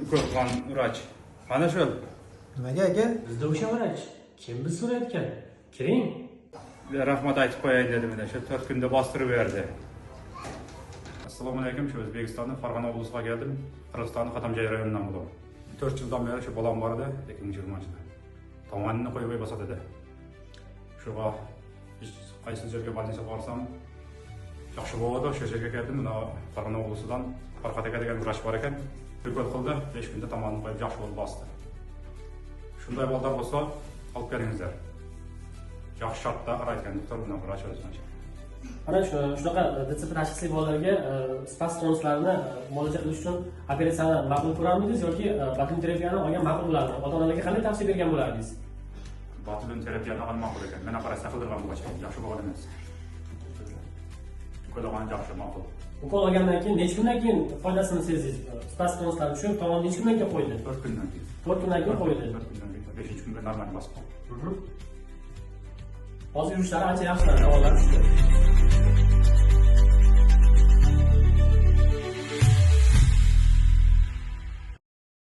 Ukol qilgan vrach. Qani shu? Nimaga, aka? Bizda o'sha vrach. Kim biz so'rayotgan? Kiring. Rahmat aytib qo'yayin dedim edi. Shu 4 kunda bostirib berdi. Assalomu alaykum. Shu O'zbekistonning Farg'ona oblasiga keldim. Qirg'izistonning Qadamjoy rayonidan bo'laman. 4 yildan beri shu bolam bor edi, 2020 yilda. Tomonini qo'yib qo'yib bosadi edi. Shuga qaysi joyga больница borsam yaxshi bo'ladi, o'sha yerga keldim. Mana Farg'ona oblasidan Farhad aka degan vrach bor ekan. Ukol qildi, 5 kunda tomonini qo'yib yaxshi bo'lib bosdi. Shunday bolalar bo'lsa, olib kelingizlar. Yaxshi shartda qarayotgan doktor bilan vrach o'zi. Mana shu shunaqa DTP tashxisli bolalarga spasm tonuslarni muolaja qilish uchun operatsiyani ma'qul ko'rarmidingiz yoki botulin terapiyani olgan ma'qul bo'lardi? Ota onalarga qanday tavsiya bergan bo'lardingiz? Botulin terapiyani olgan ma'qul ekan. Men operatsiya qildirgan bo'lgacha yaxshi bo'lgan emas. Ukol olgan yaxshi, ma'qul. Ukol olgandan keyin necha kundan keyin foydasini sezdingiz? Spasm tonuslar tushib, tomonni necha kundan keyin qo'ydi? 4 kundan keyin. 4 kundan keyin qo'ydi. 4 kundan keyin, 5 kunga normal bosib qoldi. Hozir yurishlari ancha yaxshilandi, davolar tushdi.